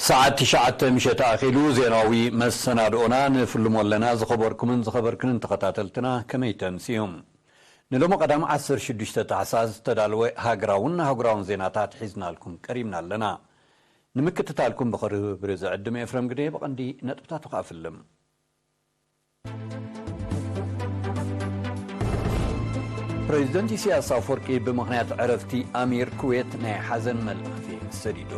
ሰዓት ትሽዓተ ምሸት ኣኺሉ። ዜናዊ መሰናድኦና ንፍልሞ ኣለና። ዝኸበርኩምን ዝኸበርክንን ተኸታተልትና፣ ከመይ ተምስዩ? ንሎሚ ቀዳም ዓሰርተ ሽዱሽተ ታሕሳስ ዝተዳለወ ሃገራውን ኣህጉራውን ዜናታት ሒዝናልኩም ቀሪብና ኣለና። ንምክትታልኩም ብኽብሪ ዝዕድም ኤፍረም ግደ። ብቐንዲ ነጥብታቱ ክኣፍልም። ፕሬዚደንት ኢሳያስ ኣፈወርቂ ብምኽንያት ዕረፍቲ ኣሚር ኩዌት ናይ ሓዘን መልእኽቲ ሰዲዱ።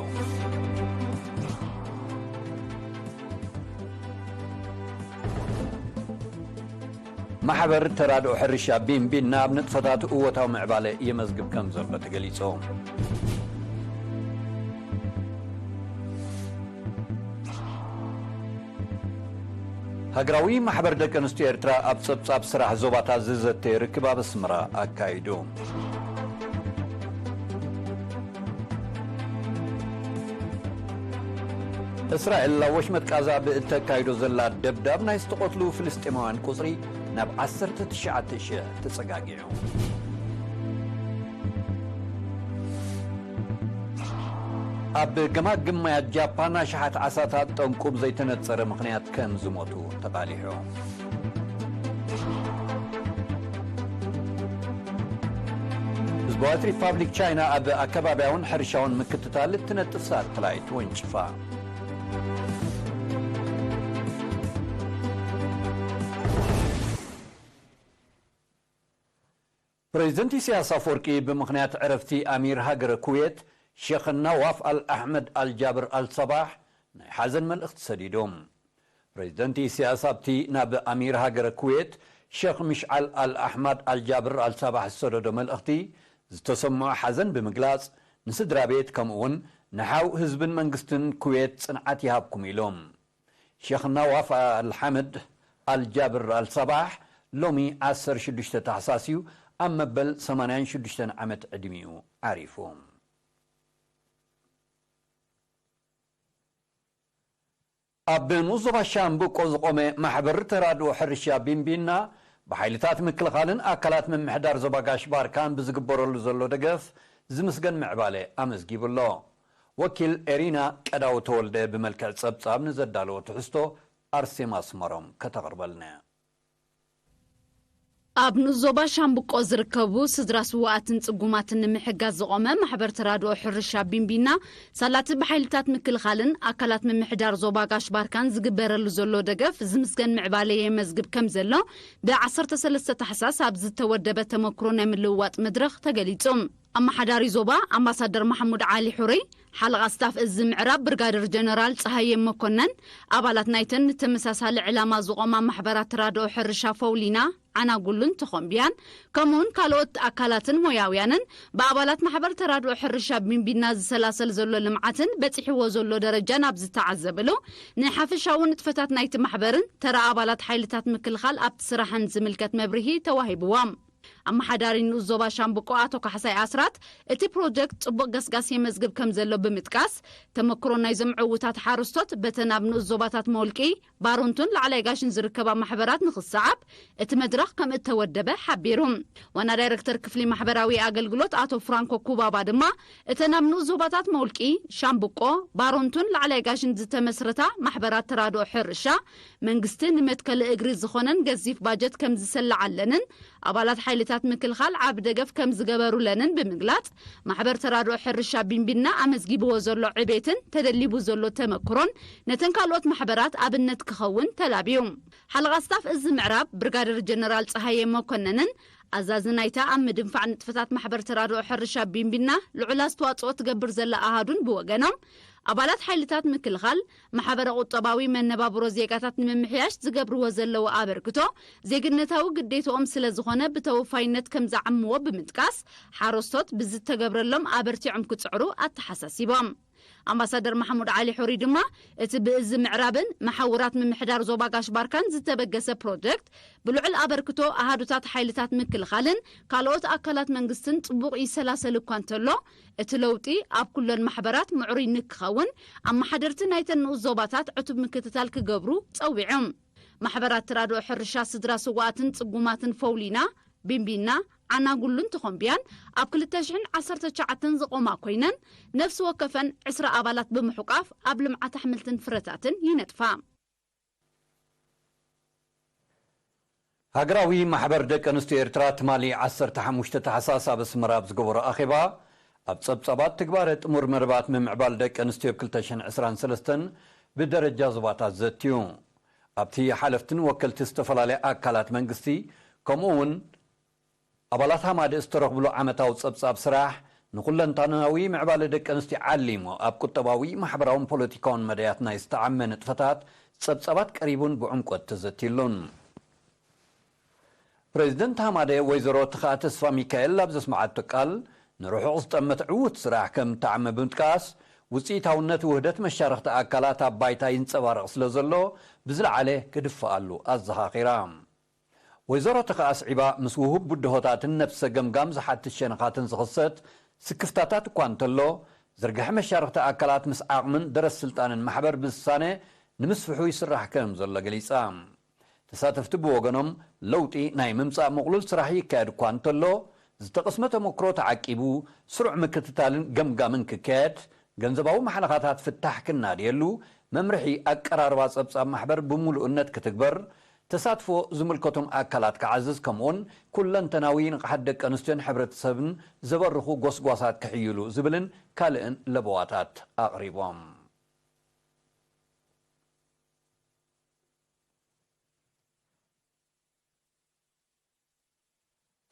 ማሕበር ተራድኦ ሕርሻ ቢንቢን ናብ ንጥፈታቱ እወታዊ ምዕባለ የመዝግብ ከም ዘሎ ተገሊጹ። ሃገራዊ ማሕበር ደቂ ኣንስትዮ ኤርትራ ኣብ ጸብጻብ ስራሕ ዞባታት ዝዘተ ርክብ ኣብ ኣስመራ ኣካይዱ። እስራኤል ኣብ ወሽመጥ ቃዛ ብእተካይዶ ዘላ ደብዳብ ናይ ዝተቐትሉ ፍልስጤማውያን ቁጽሪ ናብ ዓሰርተ ትሽዓተ ሽሕ ተጸጋጊዑ። ኣብ ገማግም ማያት ጃፓን ኣሽሓት ዓሳታት ጠንቁ ብዘይተነጸረ ምኽንያት ከም ዝሞቱ ተቓሊሑ። ህዝባዊት ሪፓብሊክ ቻይና ኣብ ኣከባብያውን ሕርሻውን ምክትታል እትነጥፍ ሳተላይት ወንጭፋ። ፕሬዚደንት ኢሳያስ ኣፈወርቂ ብምኽንያት ዕረፍቲ ኣሚር ሃገረ ኩዌት ሼኽ ናዋፍ ኣል ኣሕመድ ኣል ጃብር ኣል ሰባሕ ናይ ሓዘን መልእኽቲ ሰዲዶም። ፕሬዚደንት ኢሳያስ ኣብቲ ናብ ኣሚር ሃገረ ኩዌት ሼኽ ምሽዓል ኣል ኣሕማድ ኣል ጃብር ኣል ሰባሕ ዝሰደዶ መልእኽቲ ዝተሰምዖ ሓዘን ብምግላጽ፣ ንስድራ ቤት ከምኡ እውን ንሓው ህዝብን መንግስትን ኩዌት ጽንዓት ይሃብኩም ኢሎም። ሼኽ ናዋፍ ኣልሓመድ ኣልጃብር ኣልሰባሕ ሎሚ ዓሰርተ ሽዱሽተ ታሕሳስ እዩ ኣብ መበል ሰማንያን ሽዱሽተን ዓመት ዕድሚኡ ዓሪፉ። ኣብ ንኡስ ዞባ ሻምብቆ ዝቖመ ማሕበር ተራድኦ ሕርሻ ቢንቢና ብሓይልታት ምክልኻልን ኣካላት ምምሕዳር ዞባ ጋሽ ባርካን ብዝግበረሉ ዘሎ ደገፍ ዝምስገን ምዕባለ ኣመዝጊቡ ኣሎ። ወኪል ኤሪና ቀዳው ተወልደ ብመልክዕ ጸብጻብ ንዘዳለዎ ትሕዝቶ ኣርሴማ ኣስመሮም ከተቕርበልና እያ። ኣብ ንኡስ ዞባ ሻምብቆ ዝርከቡ ስድራ ስዉኣትን ጽጉማትን ንምሕጋዝ ዝቖመ ማሕበር ተራድኦ ሕርሻ ቢንቢና፣ ሳላቲ ብሓይልታት ምክልኻልን ኣካላት ምምሕዳር ዞባ ጋሽ ባርካን ዝግበረሉ ዘሎ ደገፍ ዝምስገን ምዕባለ የመዝግብ ከም ዘሎ ብ ዓሰርተ ሰለስተ ታሕሳስ ኣብ ዝተወደበ ተመክሮ ናይ ምልውዋጥ መድረኽ ተገሊጹ። ኣመሓዳሪ ዞባ ኣምባሳደር ማሕሙድ ዓሊ ሑረይ፣ ሓለቓ ስታፍ እዚ ምዕራብ ብርጋደር ጀነራል ጸሃየ መኮነን፣ ኣባላት ናይተን ንተመሳሳሊ ዕላማ ዝቖማ ማሕበራት ተራድኦ ሕርሻ ፈውሊና፣ ዓናጉሉን ተኾምቢያን፣ ከምኡውን ካልኦት ኣካላትን ሞያውያንን ብኣባላት ማሕበር ተራድኦ ሕርሻ ቢንቢና ዝሰላሰል ዘሎ ልምዓትን በጺሕዎ ዘሎ ደረጃን ኣብ ዝተዓዘብሉ፣ ንሓፈሻዊ ንጥፈታት ናይቲ ማሕበርን ተራ ኣባላት ሓይልታት ምክልኻል ኣብቲ ስራሕን ዝምልከት መብርሂ ተዋሂብዎም። ኣመሓዳሪ ንኡስ ዞባ ሻምብቆ ኣቶ ካሕሳይ ኣስራት፣ እቲ ፕሮጀክት ጽቡቕ ገስጋስ የመዝግብ ከም ዘሎ ብምጥቃስ፣ ተመክሮ ናይዞም ዕዉታት ሓረስቶት በተን ኣብ ንኡስ ዞባታት መውልቂ፣ ባሮንቱን ላዕላይ ጋሽን ዝርከባ ማሕበራት ንኽሰዓብ እቲ መድረኽ ከም እተወደበ ሓቢሩ። ዋና ዳይረክተር ክፍሊ ማሕበራዊ ኣገልግሎት ኣቶ ፍራንኮ ኩባባ ድማ፣ እተን ኣብ ንኡስ ዞባታት መውልቂ፣ ሻምብቆ፣ ባሮንቱን ላዕላይ ጋሽን ዝተመስረታ ማሕበራት ተራድኦ ሕርሻ፣ መንግስቲ ንመትከሊ እግሪ ዝኾነን ገዚፍ ባጀት ከም ዝሰለዓለንን ኣባላት ሓይልታት ምክልኻል ዓቢ ደገፍ ከም ዝገበሩለንን ብምግላጽ፣ ማሕበር ተራድኦ ሕርሻ ቢንቢና ኣመዝጊብዎ ዘሎ ዕቤትን ተደሊቡ ዘሎ ተመክሮን ነተን ካልኦት ማሕበራት ኣብነት ክኸውን ተላብዩ። ሓለቓ ስታፍ እዚ ምዕራብ ብርጋደር ጀነራል ጸሃየ መኮነንን ኣዛዚ ናይታ ኣብ ምድንፋዕ ንጥፈታት ማሕበር ተራድኦ ሕርሻ ቢንቢና ልዑል ኣስተዋጽኦ ትገብር ዘላ ኣሃዱን ብወገኖም፣ ኣባላት ሓይልታት ምክልኻል ማሕበረ ቁጠባዊ መነባብሮ ዜጋታት ንምምሕያሽ ዝገብርዎ ዘለዉ ኣበርክቶ ዜግነታዊ ግዴትኦም ስለ ዝኾነ ብተወፋይነት ከም ዘዓምዎ ብምጥቃስ፣ ሓረስቶት ብዝተገብረሎም ኣበርቲዖም ክጽዕሩ ኣተሓሳሲቦም። ኣምባሳደር ማሕሙድ ዓሊ ሑሪ ድማ፣ እቲ ብእዚ ምዕራብን መሓውራት ምምሕዳር ዞባ ጋሽ ባርካን ዝተበገሰ ፕሮጀክት ብልዑል ኣበርክቶ ኣሃዱታት ሓይልታት ምክልኻልን ካልኦት ኣካላት መንግስትን ጽቡቕ ይሰላሰል እኳ እንተሎ፣ እቲ ለውጢ ኣብ ኩለን ማሕበራት ምዕሩይ ንክኸውን ኣመሓደርቲ ናይተን ንኡስ ዞባታት ዕቱብ ምክትታል ክገብሩ ጸዊዖም። ማሕበራት ተራድኦ ሕርሻ ስድራ ስዉኣትን ጽጉማትን ፈውሊና፣ ቢንቢና፣ ዓናጉሉን ተኾምብያን ኣብ ክልተ ሽሕን ዓሰርተ ትሽዓተን ዝቖማ ኮይነን፣ ነፍሲ ወከፈን ዕስራ ኣባላት ብምሑቃፍ ኣብ ልምዓት ኣሕምልትን ፍረታትን ይነጥፋ። ሃገራዊ ማሕበር ደቂ ኣንስትዮ ኤርትራ ትማሊ ዓሰርተ ሓሙሽተ ታሕሳስ ኣብ ኣስመራ ኣብ ዝገበሮ ኣኼባ፣ ኣብ ጸብጻባት ትግባረ ጥሙር መደባት ምምዕባል ደቂ ኣንስትዮ ኣብ ክልተ ሽሕን ዕስራን ሰለስተን ብደረጃ ዞባታት ዘትዩ። ኣብቲ ሓለፍትን ወከልቲ ዝተፈላለያ ኣካላት መንግስቲ፣ ከምኡ እውን ኣባላት ሃማደ ዝተረኽብሉ ዓመታዊ ጸብጻብ ስራሕ፣ ንኹለንታናዊ ምዕባለ ደቂ ኣንስትዮ ዓሊሙ ኣብ ቁጠባዊ፣ ማሕበራውን ፖለቲካውን መዳያት ናይ ዝተዓመ ንጥፈታት ጸብጻባት ቀሪቡን ብዕምቆት ተዘትዩሉን። ፕሬዚደንት ሃማደ ወይዘሮ ተኽኣ ተስፋ ሚካኤል ኣብ ዘስምዓቶ ቃል፣ ንርሑቕ ዝጠመት ዕዉት ስራሕ ከም እተዓመ ብምጥቃስ፣ ውጽኢታውነት ውህደት መሻርኽቲ ኣካላት ኣብ ባይታ ይንጸባረቕ ስለ ዘሎ፣ ብዝለዓለ ክድፈኣሉ ኣዘኻኺራ። ወይዘሮ ተኽኣ ኣስዒባ፣ ምስ ውሁብ ብድሆታትን ነብሰ ገምጋም ዝሓትት ሸነኻትን ዝኽሰት ስክፍታታት እኳ እንተሎ፣ ዝርግሐ መሻርኽቲ ኣካላት ምስ ዓቕምን ደረት ስልጣንን ማሕበር ብዝሳነ ንምስፍሑ ይስራሕ ከም ዘሎ ገሊጻ። ተሳተፍቲ ብወገኖም፣ ለውጢ ናይ ምምጻእ ምቕሉል ስራሕ ይካየድ እኳ እንተሎ፣ ዝተቐስመ ተመክሮ ተዓቂቡ ስሩዕ ምክትታልን ገምጋምን ክካየድ፣ ገንዘባዊ ማሕለኻታት ፍታሕ ክናድየሉ፣ መምርሒ ኣቀራርባ ጸብጻብ ማሕበር ብምሉእነት ክትግበር፣ ተሳትፎ ዝምልከቶም ኣካላት ክዓዝዝ፣ ከምኡውን ኩለንተናዊ ንቕሓት ደቂ ኣንስትዮን ሕብረተሰብን ዘበርኹ ጎስጓሳት ክሕይሉ ዝብልን ካልእን ለበዋታት ኣቕሪቦም።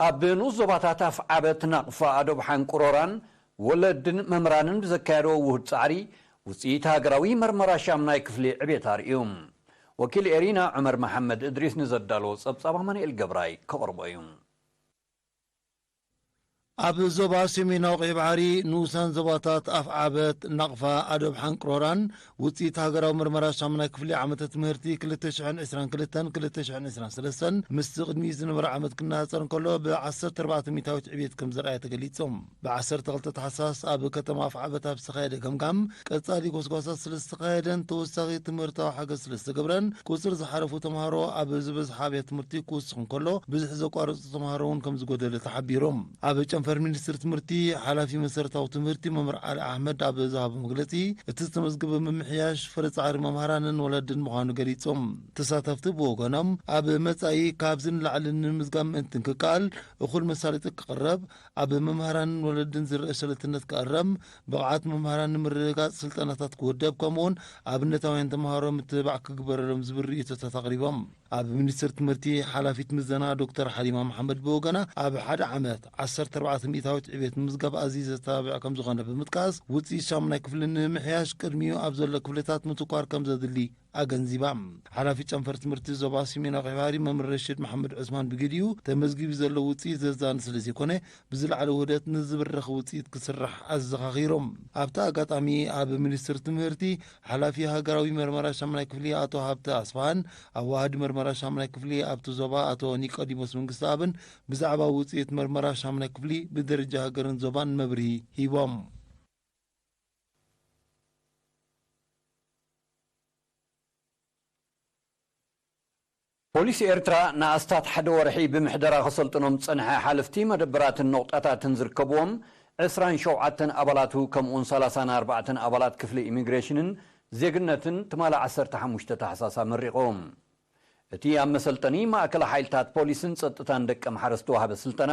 ኣብ ንኡስ ዞባታት ኣፍዓበት፣ ናቕፋ፣ ኣዶብ ሓንቁሮራን ወለድን መምህራንን ብዘካየድዎ ውሁድ ጻዕሪ፣ ውጽኢት ሃገራዊ መርመራ ሻምናይ ክፍሊ ዕቤት ኣርእዩ። ወኪል ኤሪና ዑመር መሓመድ እድሪስ ንዘዳለዎ ጸብጻብ ኣማኑኤል ገብራይ ከቕርቦ እዩ። ኣብ ዞባ ሰሜናዊ ቀይሕ ባሕሪ ንኡሳን ዞባታት ኣፍዓበት፣ ናቕፋ፣ ኣዶብ ሓንቅሮራን ውጽኢት ሃገራዊ መርመራ ሻምናይ ክፍሊ ዓመተ ትምህርቲ ክልተ ሽሕን ዕስራን ክልተን ክልተ ሽሕን ዕስራን ሰለስተን ምስቲ ቅድሚ ዝነበረ ዓመት ክነጻጸር እንከሎ ብ ዓሰርተ ኣርባዕተ ሚእታዊት ዕቤት ከም ዘርኣየ ተገሊጹ። ብ ዓሰርተ ክልተ ታሕሳስ ኣብ ከተማ ኣፍዓበት ኣብ ዝተኻየደ ገምጋም፣ ቀጻሊ ጎስጓሳት ስለ ዝተኻየደን ተወሳኺ ትምህርታዊ ሓገዝ ስለ ዝተገብረን፣ ቁጽሪ ዝሓለፉ ተምሃሮ ኣብ ዝበዝሓ ኣብያተ ትምህርቲ ክውስኽ እንከሎ፣ ብዝሒ ዘቋረጹ ተምሃሮ እውን ከም ዝጎደለ ተሓቢሩ። ኣብ ጨንፈር ሚኒስትሪ ትምህርቲ፣ ሓላፊ መሰረታዊ ትምህርቲ መምህር ዓሊ ኣሕመድ ኣብ ዝሃቦ መግለጺ፣ እቲ ዝተመዝገበ ምምሕያሽ ፍረ ጻዕሪ መምሃራንን ወለድን ምዃኑ ገሊጾም። ተሳተፍቲ ብወገኖም፣ ኣብ መጻኢ ካብዚ ንላዕሊ ንምምዝጋብ ምእንቲ ክከኣል፣ እኹል መሳለጢ ክቕረብ፣ ኣብ መምሃራንን ወለድን ዝረአ ሸለልትነት ክኣረም፣ ብቕዓት መምሃራን ንምርግጋጽ ስልጠናታት ክውደብ፣ ከምኡውን ኣብነታውያን ተምሃሮ ምትብባዕ ክግበረሎም ዝብል ርእይቶታት ኣቕሪቦም። ኣብ ሚኒስቴር ትምህርቲ ሓላፊት ምዘና ዶክተር ሓሊማ መሓመድ ብወገና፣ ኣብ ሓደ ዓመት ዓሰርተ ኣርባዕተ ሚእታዊት ዕቤት ምምዝጋብ ኣዝዩ ዘተባብዕ ከም ዝኾነ ብምጥቃስ፣ ውጽኢት ሻሙናይ ክፍሊ ንምምሕያሽ ቅድሚኡ ኣብ ዘሎ ክፍልታት ምትኳር ከም ዘድሊ ኣገንዚባ። ሓላፊ ጨንፈር ትምህርቲ ዞባ ሰሜናዊ ቀይሕ ባሕሪ መምህር ረሽድ መሓመድ ዑስማን ብግዲኡ፣ ተመዝጊቡ ዘሎ ውጽኢት ዘዛኒ ስለ ዘይኮነ፣ ብዝለዓለ ውህደት ንዝብረኽ ውጽኢት ክስራሕ ኣዘኻኺሮም። ኣብቲ ኣጋጣሚ ኣብ ሚኒስቴር ትምህርቲ ሓላፊ ሃገራዊ መርመራ ሻምናይ ክፍሊ ኣቶ ሃብተ ኣስፍሃን ኣዋሃዲ መርመራ ሻምናይ ክፍሊ ኣብቲ ዞባ ኣቶ ኒቆዲሞስ መንግስተኣብን ብዛዕባ ውጽኢት መርመራ ሻምናይ ክፍሊ ብደረጃ ሃገርን ዞባን መብርሂ ሂቦም። ፖሊስ ኤርትራ ንኣስታት ሓደ ወርሒ ብምሕደራ ከሰልጥኖም ዝጸንሐ ሓለፍቲ መደበራትን ነቑጣታትን ዝርከብዎም ዕስራን ሸውዓተን ኣባላቱ፣ ከምኡውን ሰላሳን ኣርባዕተን ኣባላት ክፍሊ ኢሚግሬሽንን ዜግነትን ትማሊ ዓሰርተ ሓሙሽተ ታሕሳስ ኣመሪቑ። እቲ ኣብ መሰልጠኒ ማእከል ሓይልታት ፖሊስን ጸጥታን ደቀምሓረ ዝተዋህበ ስልጠና፣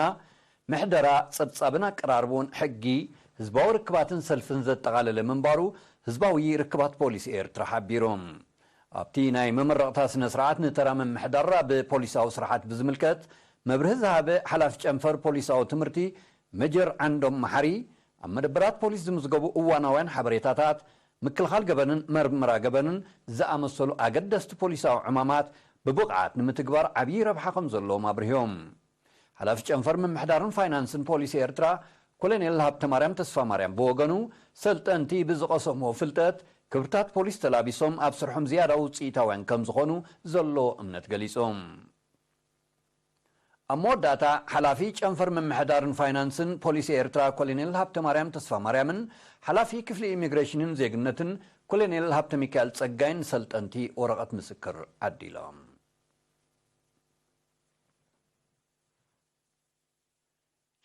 ምሕደራ፣ ጸብጻብን ኣቀራርቦን ሕጊ፣ ህዝባዊ ርክባትን ሰልፍን ዘጠቓለለ ምንባሩ ህዝባዊ ርክባት ፖሊስ ኤርትራ ሓቢሩ። ኣብቲ ናይ መመረቕታ ስነ ስርዓት ንተራ ምምሕዳር ኣብ ፖሊሳዊ ስርሓት ብዝምልከት መብርሂ ዝሃበ ሓላፊ ጨንፈር ፖሊሳዊ ትምህርቲ ሜጀር ዓንዶም መሓሪ፣ ኣብ መደበራት ፖሊስ ዝምዝገቡ እዋናውያን ሓበሬታታት፣ ምክልኻል ገበንን መርመራ ገበንን ዝኣመሰሉ ኣገደስቲ ፖሊሳዊ ዕማማት ብብቕዓት ንምትግባር ዓብዪ ረብሓ ከም ዘለዎም ኣብርህዮም። ሓላፊ ጨንፈር ምምሕዳርን ፋይናንስን ፖሊስ ኤርትራ ኮሎኔል ሃብተማርያም ተስፋማርያም ብወገኑ፣ ሰልጠንቲ ብዝቐሰምዎ ፍልጠት ክብርታት ፖሊስ ተላቢሶም ኣብ ስርሖም ዝያዳ ውፅኢታውያን ከም ዝኾኑ ዘለዎ እምነት ገሊጹ። ኣብ መወዳእታ፣ ሓላፊ ጨንፈር ምምሕዳርን ፋይናንስን ፖሊስ ኤርትራ ኮሎኔል ሃብተማርያም ተስፋማርያምን ሓላፊ ክፍሊ ኢሚግሬሽንን ዜግነትን ኮሎኔል ሃብተሚካኤል ጸጋይን ንሰልጠንቲ ወረቐት ምስክር ዓዲሎም።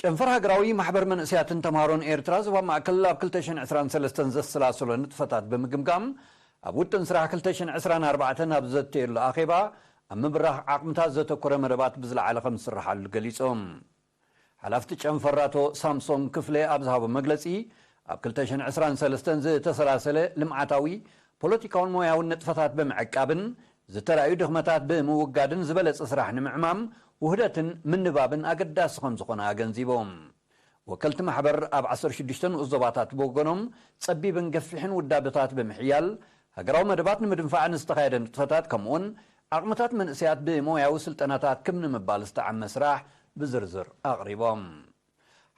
ጨንፈር ሃገራዊ ማሕበር መንእሰያትን ተምሃሮን ኤርትራ ዞባ ማእከል ኣብ ክልተ ሽሕን ዕስራን ሰለስተን ዘሰላሰሎ ንጥፈታት ብምግምጋም፣ ኣብ ውጥን ስራሕ ክልተ ሽሕን ዕስራን ኣርባዕተን ኣብ ዘተየሉ ኣኼባ፣ ኣብ ምብራኽ ዓቕምታት ዘተኮረ መደባት ብዝለዓለ ከም ዝስርሓሉ ገሊጾም። ሓላፍቲ ጨንፈር ኣቶ ሳምሶን ክፍለ ኣብ ዝሃቦ መግለጺ፣ ኣብ ክልተ ሽሕን ዕስራን ሰለስተን ዝተሰላሰለ ልምዓታዊ፣ ፖለቲካውን ሞያውን ንጥፈታት ብምዕቃብን ዝተራእዩ ድኽመታት ብምውጋድን ዝበለጸ ስራሕ ንምዕማም ውህደትን ምንባብን ኣገዳሲ ከም ዝኾነ ኣገንዚቦም። ወከልቲ ማሕበር ኣብ ዓሰርተ ሽዱሽተ ንኡስ ዞባታት ብወገኖም፣ ጸቢብን ገፊሕን ውዳበታት ብምሕያል፣ ሃገራዊ መደባት ንምድንፋዕን ዝተኻየደ ንጥፈታት፣ ከምኡውን ዓቕምታት መንእሰያት ብሞያዊ ስልጠናታት ክም ንምባል ዝተዓመ ስራሕ ብዝርዝር ኣቕሪቦም።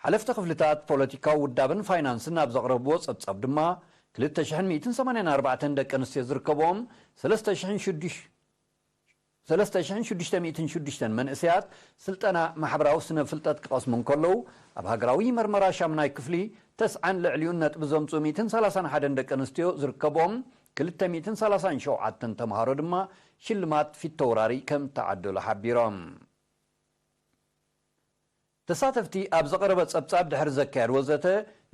ሓለፍቲ ክፍልታት ፖለቲካዊ ውዳብን ፋይናንስን ኣብ ዘቕረብዎ ጸብጻብ ድማ፣ ክልተ ሽሕን ሚእትን ሰማንያን ኣርባዕተን ደቂ ኣንስትዮ ዝርከብዎም ሰለስተ ሽሕን ሽዱሽተ ሰለስተ ሽሕን ሽዱሽተ ሚእትን ሽዱሽተን መንእሰያት ስልጠና ማሕበራዊ ስነ ፍልጠት ክቐስሙ እንከለዉ፣ ኣብ ሃገራዊ መርመራ ሻምናይ ክፍሊ ተስዓን ልዕሊኡን ነጥቢ ዘምጽኡ ሚእትን ሰላሳን ሓደን ደቂ ኣንስትዮ ዝርከብዎም ክልተ ሚእትን ሰላሳን ሸውዓተን ተምሃሮ ድማ ሽልማት ፊተውራሪ ከም ተዓደሉ ሓቢሮም። ተሳተፍቲ ኣብ ዝቐረበ ጸብጻብ ድሕሪ ዘካየድዎ ዘተ፣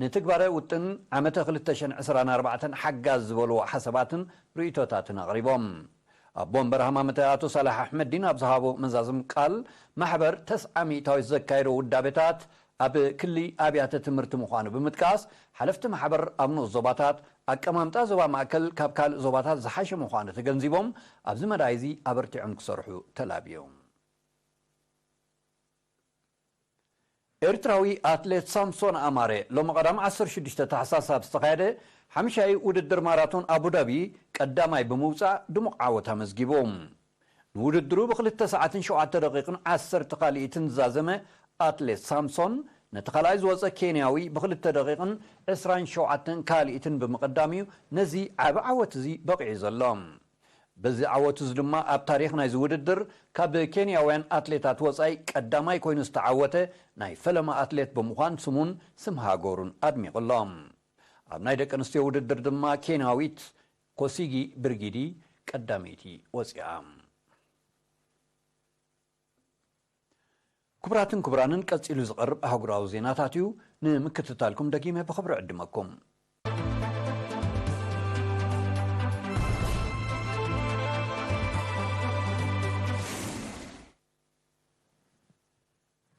ንትግባረ ውጥን ዓመተ ክልተ ሽሕን ዕስራን ኣርባዕተን ሓጋዝ ዝበልዎ ሓሳባትን ርእይቶታትን ኣቕሪቦም። ኣቦ ወንበር ሃማመተ ኣቶ ሳላሕ ኣሕመዲን ኣብ ዝሃቦ መዛዝም ቃል፣ ማሕበር ተስዓ ሚእታዊት ዘካየዶ ውዳቤታት ኣብ ክሊ ኣብያተ ትምህርቲ ምዃኑ ብምጥቃስ፣ ሓለፍቲ ማሕበር ኣብ ንኡስ ዞባታት ኣቀማምጣ ዞባ ማእከል ካብ ካልእ ዞባታት ዝሓሸ ምዃኑ ተገንዚቦም፣ ኣብዚ መዳይ እዚ ኣበርቲዖም ክሰርሑ ተላብዮም። ኤርትራዊ ኣትሌት ሳምሶን ኣማረ ሎሚ ቀዳም ዓሰርተ ሽዱሽተ ታሕሳስ ኣብ ዝተኻየደ ሓምሻይ ውድድር ማራቶን ኣቡዳቢ ቀዳማይ ብምውጻእ ድሙቕ ዓወት ኣመዝጊቡ። ንውድድሩ ብክልተ ሰዓትን ሸውዓተ ደቂቕን ዓሰርተ ካልኢትን ዝዛዘመ ኣትሌት ሳምሶን፣ ነቲ ካልኣይ ዝወጸ ኬንያዊ ብክልተ ደቂቕን ዕስራን ሸውዓተን ካልኢትን ብምቕዳም እዩ ነዚ ዓቢ ዓወት እዚ በቒዑ ዘሎ። በዚ ዓወት እዚ ድማ ኣብ ታሪኽ ናይዚ ውድድር ካብ ኬንያውያን ኣትሌታት ወጻኢ ቀዳማይ ኮይኑ ዝተዓወተ ናይ ፈለማ ኣትሌት ብምዃን ስሙን ስም ሃገሩን ኣድሚቑ ኣሎ። ኣብ ናይ ደቂ ኣንስትዮ ውድድር ድማ ኬንያዊት ኮሲጊ ብርጊዲ ቀዳመይቲ ወጺኣ። ክቡራትን ክቡራንን፣ ቀጺሉ ዝቐርብ ኣህጉራዊ ዜናታት እዩ። ንምክትታልኩም ደጊመ ብኽብሪ ዕድመኩም።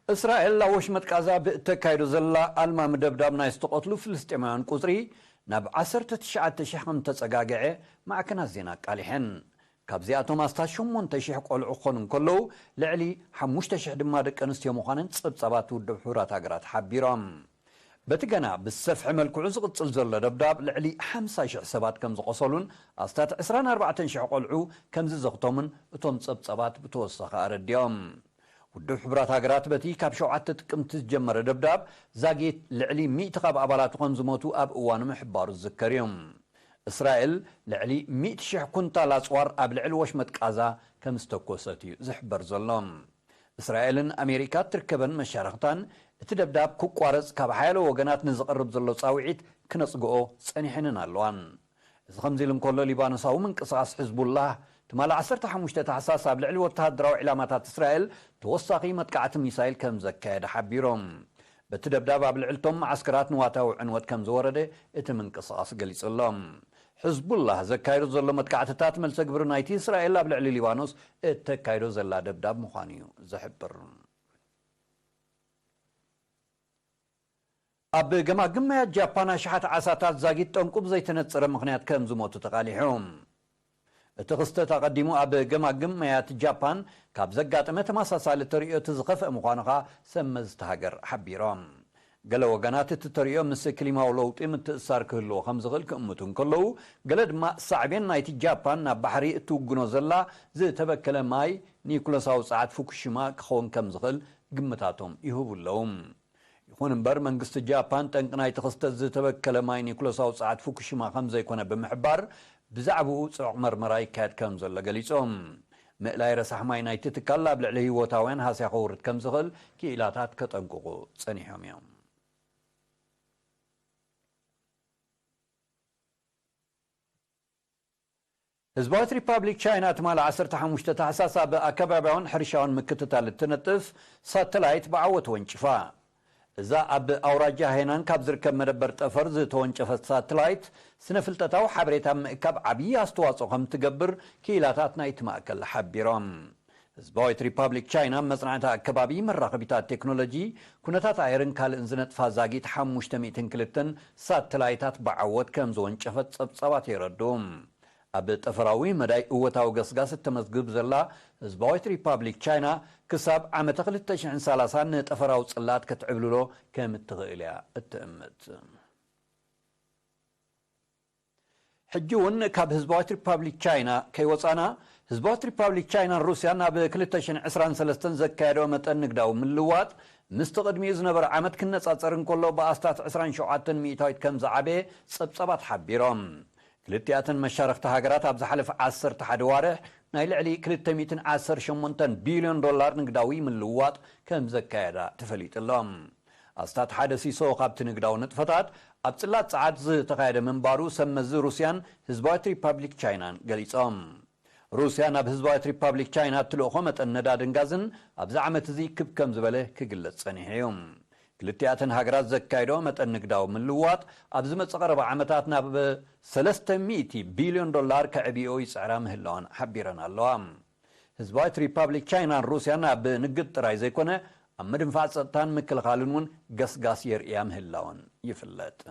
እስራኤል ኣብ ወሽመጥ ቃዛ ብእተካይዶ ዘላ ኣልማሚ ደብዳብ ናይ ዝተቐትሉ ፍልስጤማውያን ቁጽሪ ናብ ዓሰርተ ትሽዓተ ሽሕ ከም ተጸጋግዐ ማዕከናት ዜና ኣቃሊሐን። ካብዚኣቶም ኣስታት ሸሞንተ ሽሕ ቆልዑ ክኾኑ እንከለዉ፣ ልዕሊ ሓሙሽተ ሽሕ ድማ ደቂ ኣንስትዮ ምዃነን ጸብጻባት ውድብ ሕቡራት ሃገራት ሓቢሮም። በቲ ገና ብዝሰፍሐ መልክዑ ዝቕጽል ዘሎ ደብዳብ፣ ልዕሊ ሓምሳ ሽሕ ሰባት ከም ዝቖሰሉን ኣስታት ዕስራን ኣርባዕተን ሽሕ ቆልዑ ከም ዝዘኽቶምን እቶም ጸብጻባት ብተወሳኺ ኣረዲኦም። ውድብ ሕቡራት ሃገራት በቲ ካብ ሸውዓተ ጥቅምቲ ዝጀመረ ደብዳብ ዛጊት ልዕሊ ሚእቲ ካብ ኣባላቱ ከም ዝሞቱ ኣብ እዋኑ ምሕባሩ ዝዝከር እዩ። እስራኤል ልዕሊ ሚእቲ ሽሕ ኩንታል ኣጽዋር ኣብ ልዕሊ ወሽመጥ ቃዛ ከም ዝተኮሰት እዩ ዝሕበር ዘሎ። እስራኤልን ኣሜሪካ እትርከበን መሻርኽታን እቲ ደብዳብ ክቋረጽ ካብ ሓያሎ ወገናት ንዝቐርብ ዘሎ ጻውዒት ክነጽግኦ ጸኒሐንን ኣለዋን። እዚ ከምዚ ኢሉ እንከሎ፣ ሊባኖሳዊ ምንቅስቓስ ሕዝቡላህ ትማሊ ዓሰርተ ሓሙሽተ ታሕሳስ ኣብ ልዕሊ ወተሃደራዊ ዒላማታት እስራኤል ተወሳኺ መጥቃዕቲ ሚሳይል ከም ዘካየደ ሓቢሮም። በቲ ደብዳብ ኣብ ልዕልቶም መዓስከራት ንዋታዊ ዕንወት ከም ዝወረደ እቲ ምንቅስቓስ ገሊጹ ኣሎ። ሕዝቡላህ ዘካየዶ ዘሎ መጥቃዕትታት መልሰ ግብሪ ናይቲ እስራኤል ኣብ ልዕሊ ሊባኖስ እተካይዶ ዘላ ደብዳብ ምዃኑ እዩ ዝሕብር። ኣብ ገማግም ማያት ጃፓን ኣሽሓት ዓሳታት ዛጊት ጠንቁ ብዘይተነጸረ ምኽንያት ከም ዝሞቱ ተቓሊሑ። እቲ ክስተት ኣቐዲሙ ኣብ ገማግም ማያት ጃፓን ካብ ዘጋጠመ ተመሳሳሊ ተርእዮ እቲ ዝኸፍአ ምዃኑ ኸኣ ሰብ መዚ እታ ሃገር ሓቢሮም። ገለ ወገናት እቲ ተርእዮ ምስ ክሊማዊ ለውጢ ምትእስሳር ክህልዎ ከም ዝኽእል ክእምቱ እንከለዉ፣ ገለ ድማ ሳዕቤን ናይቲ ጃፓን ናብ ባሕሪ እትውግኖ ዘላ ዝተበከለ ማይ ኒኩለሳዊ ጸዓት ፉኩሺማ ክኸውን ከም ዝኽእል ግምታቶም ይህቡ ኣለዉ። ይኹን እምበር፣ መንግስቲ ጃፓን ጠንቂ ናይቲ ክስተት ዝተበከለ ማይ ኒኩለሳዊ ጸዓት ፉኩሺማ ከም ዘይኮነ ብምሕባር፣ ብዛዕባኡ ጽዑቕ መርመራ ይካየድ ከም ዘሎ ገሊጾም። ምእላይ ረሳሕ ማይ ናይቲ ትካል ኣብ ልዕሊ ህይወታውያን ሃስያ ከውርድ ከም ዝኽእል ክኢላታት ከጠንቅቑ ጸኒሖም እዮም። ህዝባዊት ሪፓብሊክ ቻይና ትማሊ ዓሰርተ ሓሙሽተ ታሕሳስ ኣብ ኣከባብያውን ሕርሻውን ምክትታል እትነጥፍ ሳተላይት ብዓወት ወንጭፋ። እዛ ኣብ ኣውራጃ ሃይናን ካብ ዝርከብ መደበር ጠፈር ዝተወንጨፈት ሳትላይት፣ ስነ ፍልጠታዊ ሓበሬታ ምእካብ ዓብዪ ኣስተዋጽኦ ከም ትገብር ክኢላታት ናይቲ ማእከል ሓቢሮም። ህዝባዊት ሪፓብሊክ ቻይና ኣብ መጽናዕቲ ኣከባቢ፣ መራኸቢታት ቴክኖሎጂ፣ ኩነታት ኣየርን ካልእን ዝነጥፋ ዛጊት ሓሙሽተ ሚእትን ክልተን ሳተላይታት ብዓወት ከም ዝወንጨፈት ጸብጻባት የረድኡ። ኣብ ጠፈራዊ መዳይ እወታዊ ገስጋስ እተመዝግብ ዘላ ህዝባዊት ሪፓብሊክ ቻይና፣ ክሳብ ዓመተ ክልተ ሽሕን ሰላሳን ንጠፈራዊ ጽላት ክትዕብልሎ ከም እትኽእል እያ እትእምት። ሕጂ እውን ካብ ህዝባዊት ሪፓብሊክ ቻይና ከይወጻና፣ ህዝባዊት ሪፓብሊክ ቻይናን ሩስያን ኣብ ክልተ ሽሕን ዕስራን ሰለስተን ዘካየደኦ መጠን ንግዳዊ ምልዋጥ፣ ምስቲ ቅድሚኡ ዝነበረ ዓመት ክነጻጸር እንከሎ ብኣስታት ዕስራን ሸውዓተን ሚእታዊት ከም ዝዓበየ ጸብጻባት ሓቢሮም። ክልቲኣተን መሻርኽቲ ሃገራት ኣብ ዝሓለፈ ዓሰርተ ሓደ ዋርሕ ናይ ልዕሊ ክልተ ሚእትን ዓሰርተ ሸሞንተን ቢልዮን ዶላር ንግዳዊ ምልውዋጥ ከም ዘካየዳ ተፈሊጡ ኣሎ። ኣስታት ሓደ ሲሶ ካብቲ ንግዳዊ ንጥፈታት ኣብ ጽላት ጸዓት ዝተኻየደ ምንባሩ ሰብ መዚ ሩስያን ህዝባዊት ሪፓብሊክ ቻይናን ገሊጾም። ሩስያ ናብ ህዝባዊት ሪፓብሊክ ቻይና እትልእኾ መጠን ነዳድን ጋዝን ኣብዚ ዓመት እዚ ክብ ከም ዝበለ ክግለጽ ጸኒሑ እዩ። ክልቲኣተን ሃገራት ዘካየዶ መጠን ንግዳዊ ምልውዋጥ ኣብ ዝመጽእ ቀረባ ዓመታት ናብ ሰለስተ ሚእቲ ቢልዮን ዶላር ከዕብዮ ይጽዕራ ምህላወን ሓቢረን ኣለዋ። ህዝባዊት ሪፓብሊክ ቻይናን ሩስያን ኣብ ንግድ ጥራይ ዘይኮነ፣ ኣብ ምድንፋዕ ጸጥታን ምክልኻልን እውን ገስጋስ የርእያ ምህላወን ይፍለጥ።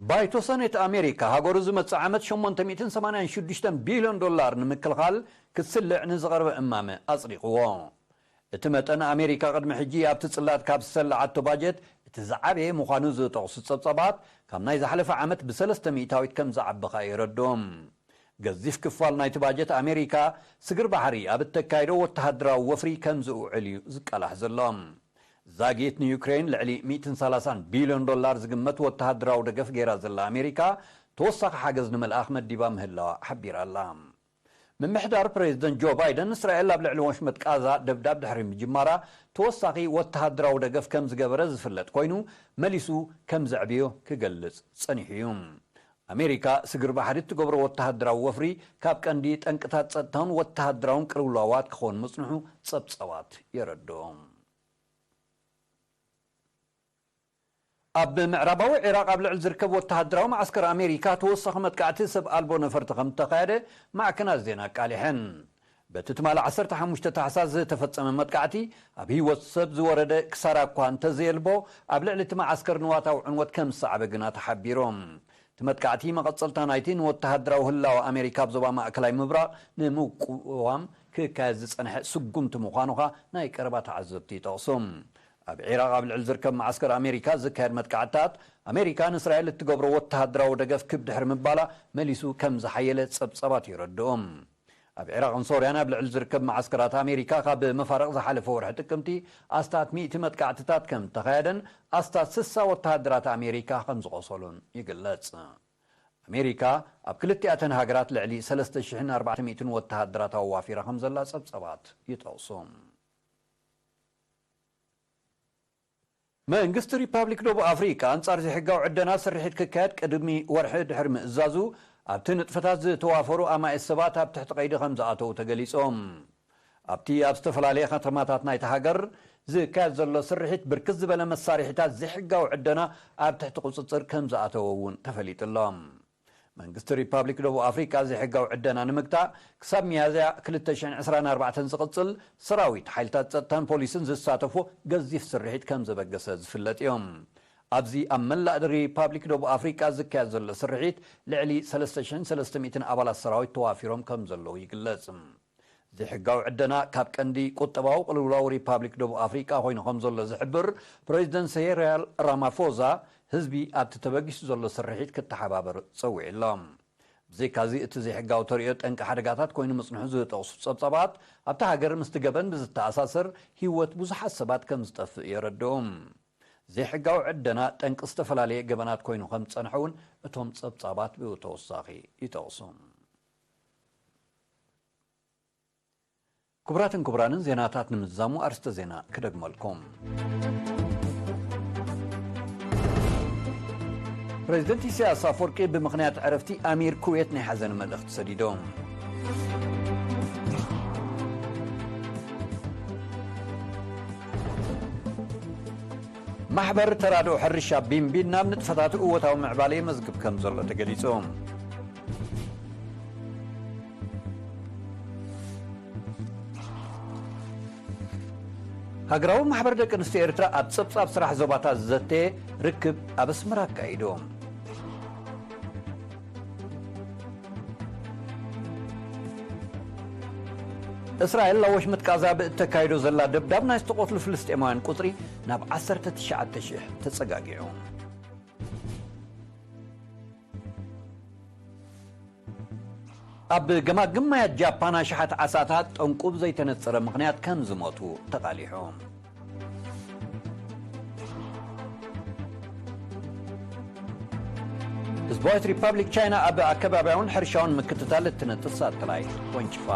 ባይቶ ሰኔት ኣሜሪካ፣ ሃገሩ ዝመጽእ ዓመት ሸሞንተ ሚእትን ሰማንያን ሽዱሽተን ቢልዮን ዶላር ንምክልኻል ክትስልዕ ንዝቐረበ እማመ ኣጽዲቕዎ። እቲ መጠን፣ ኣሜሪካ ቅድሚ ሕጂ ኣብቲ ጽላት ካብ ዝሰለዓቶ ባጀት እቲ ዝዓበየ ምዃኑ ዝጠቕሱ ጸብጻባት፣ ካብ ናይ ዝሓለፈ ዓመት ብሰለስተ ሚእታዊት ከም ዝዓበኻ የረድኦም። ገዚፍ ክፋል ናይቲ ባጀት ኣሜሪካ፣ ስግር ባሕሪ ኣብ እተካይዶ ወተሃደራዊ ወፍሪ ከም ዝውዕል እዩ ዝቃላሕ ዘሎ። ዛጊት ንዩክሬን ልዕሊ ሚእትን ሰላሳን ቢልዮን ዶላር ዝግመት ወተሃደራዊ ደገፍ ገይራ ዘላ ኣሜሪካ፣ ተወሳኺ ሓገዝ ንምልኣኽ መዲባ ምህላዋ ሓቢራ ኣላ። ምምሕዳር ፕሬዚደንት ጆ ባይደን፣ እስራኤል ኣብ ልዕሊ ወሽመጥ ቃዛ ደብዳብ ድሕሪ ምጅማራ፣ ተወሳኺ ወተሃደራዊ ደገፍ ከም ዝገበረ ዝፍለጥ ኮይኑ፣ መሊሱ ከም ዘዕብዮ ክገልጽ ጸኒሑ እዩ። ኣሜሪካ ስግር ባሕሪ እትገብሮ ወተሃደራዊ ወፍሪ፣ ካብ ቀንዲ ጠንቅታት ጸጥታውን ወተሃደራውን ቅልውላዋት ክኸውን ምጽንሑ ጸብጻባት የረድኦም። ኣብ ምዕራባዊ ዒራቕ ኣብ ልዕሊ ዝርከብ ወተሃደራዊ መዓስከር ኣሜሪካ ተወሳኺ መጥቃዕቲ ሰብ ኣልቦ ነፈርቲ ከም እተኻየደ ማዕከናት ዜና ኣቃሊሐን። በቲ ትማሊ ዓሰርተ ሓሙሽተ ታሕሳስ ዝተፈጸመ መጥቃዕቲ፣ ኣብ ህይወት ሰብ ዝወረደ ክሳራ እኳ እንተዘየልቦ፣ ኣብ ልዕሊ እቲ መዓስከር ንዋታዊ ዕንወት ከም ዝሰዓበ ግና ተሓቢሩ። እቲ መጥቃዕቲ መቐጸልታ ናይቲ ንወተሃደራዊ ህላወ ኣሜሪካ ኣብ ዞባ ማእከላይ ምብራቕ ንምቁዋም ክካየድ ዝጸንሐ ስጉምቲ ምዃኑ ኸኣ ናይ ቀረባ ተዓዘብቲ ይጠቕሱ። ኣብ ዒራቕ ኣብ ልዕሊ ዝርከብ መዓስከር ኣሜሪካ ዝካየድ መጥቃዕትታት፣ ኣሜሪካ ንእስራኤል እትገብሮ ወተሃደራዊ ደገፍ ክብ ድሕሪ ምባላ መሊሱ ከም ዝሓየለ ጸብጻባት የረድኡ። ኣብ ዒራቕን ሶርያን ኣብ ልዕሊ ዝርከብ መዓስከራት ኣሜሪካ ካብ መፋርቕ ዝሓለፈ ወርሒ ጥቅምቲ ኣስታት ሚእቲ መጥቃዕትታት ከም እተኻየደን ኣስታት ስሳ ወተሃደራት ኣሜሪካ ከም ዝቖሰሉን ይግለጽ። ኣሜሪካ ኣብ ክልቲኣተን ሃገራት ልዕሊ ሰለስተ ሽሕን ኣርባዕተ ሚእትን ወተሃደራት ኣዋፊራ ከም ዘላ ጸብጻባት ይጠቕሱ። መንግስቲ ሪፓብሊክ ደቡብ ኣፍሪቃ፣ ኣንጻር ዘይሕጋዊ ዕደና ስርሒት ክካየድ ቅድሚ ወርሒ ድሕሪ ምእዛዙ፣ ኣብቲ ንጥፈታት ዝተዋፈሩ ኣማኢት ሰባት ኣብ ትሕቲ ቀይዲ ከም ዝኣተዉ ተገሊጾም። ኣብቲ ኣብ ዝተፈላለየ ከተማታት ናይቲ ሃገር ዝካየድ ዘሎ ስርሒት፣ ብርክት ዝበለ መሳርሒታት ዘይሕጋዊ ዕደና ኣብ ትሕቲ ቁጽጽር ከም ዝኣተወ እውን ተፈሊጡ ኣሎ። መንግስቲ ሪፓብሊክ ደቡብ ኣፍሪቃ፣ ዘይሕጋዊ ዕደና ንምግታእ፣ ክሳብ ሚያዝያ ክልተ ሽሕን ዕስራን ኣርባዕተን ዝቕጽል፣ ሰራዊት፣ ሓይልታት ጸጥታን ፖሊስን ዝሳተፎ ገዚፍ ስርሒት ከም ዘበገሰ ዝፍለጥ እዩ። ኣብዚ ኣብ መላእ ሪፓብሊክ ደቡብ ኣፍሪቃ ዝካየድ ዘሎ ስርሒት፣ ልዕሊ ሰለስተ ሽሕን ሰለስተ ሚእትን ኣባላት ሰራዊት ተዋፊሮም ከም ዘለዉ ይግለጽ። ዘይሕጋዊ ዕደና ካብ ቀንዲ ቁጠባዊ ቅልውላው ሪፓብሊክ ደቡብ ኣፍሪቃ ኮይኑ ከም ዘሎ ዝሕብር ፕሬዚደንት ሰይሪል ራማፎዛ፣ ህዝቢ ኣብቲ ተበጊሱ ዘሎ ስርሒት ክተሓባበር ጸዊዑ ኣሎ። ብዘይካዚ፣ እቲ ዘይሕጋዊ ተርእዮ ጠንቂ ሓደጋታት ኮይኑ ምጽንሑ ዝጠቕሱ ጸብጻባት፣ ኣብታ ሃገር ምስቲ ገበን ብዝተኣሳሰር ህይወት ብዙሓት ሰባት ከም ዝጠፍእ የረድኡ። ዘይሕጋዊ ዕደና ጠንቂ ዝተፈላለየ ገበናት ኮይኑ ከም ዝጸንሐ እውን እቶም ጸብጻባት ብተወሳኺ ይጠቕሱ። ክቡራትን ክቡራንን፣ ዜናታት ንምዝዛሙ ኣርስተ ዜና ክደግመልኩም። ፕሬዚደንት ኢሳያስ ኣፈወርቂ ብምኽንያት ዕረፍቲ ኣሚር ኩዌት ናይ ሓዘን መልእኽቲ ሰዲዶም። ማሕበር ተራድኦ ሕርሻ ቢንቢን ናብ ንጥፈታቱ እወታዊ ምዕባለ የመዝግብ ከም ዘሎ ተገሊጹ። ሃገራዊ ማሕበር ደቂ ኣንስትዮ ኤርትራ ኣብ ጸብጻብ ስራሕ ዞባታት ዘተ ርክብ ኣብ ኣስመራ ኣካይዱ። እስራኤል ኣብ ወሽመጥ ቃዛ ብእተካይዶ ዘላ ደብዳብ ናይ ዝተቐትሉ ፍልስጤማውያን ቁጽሪ ናብ ዓሰርተ ትሽዓተ ሽሕ ተጸጋጊዑ። ኣብ ገማግም ማያት ጃፓን ኣሽሓት ዓሳታት ጠንቁ ብዘይተነጸረ ምኽንያት ከም ዝሞቱ ተቓሊሑ። ህዝባዊት ሪፐብሊክ ቻይና ኣብ ኣከባቢያውን ሕርሻውን ምክትታል እትነጥፍ ሳተላይት ወንጭፋ።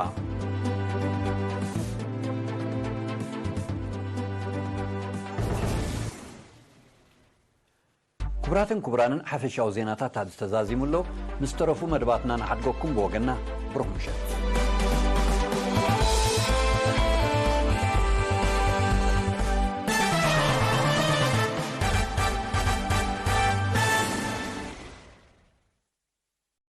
ክቡራትን ክቡራንን ሓፈሻዊ ዜናታት ኣብዚ ተዛዚሙ ኣሎ። ምስ ተረፉ መደባትና ንሓድገኩም ብወገንና ብሩኽ ምሸት።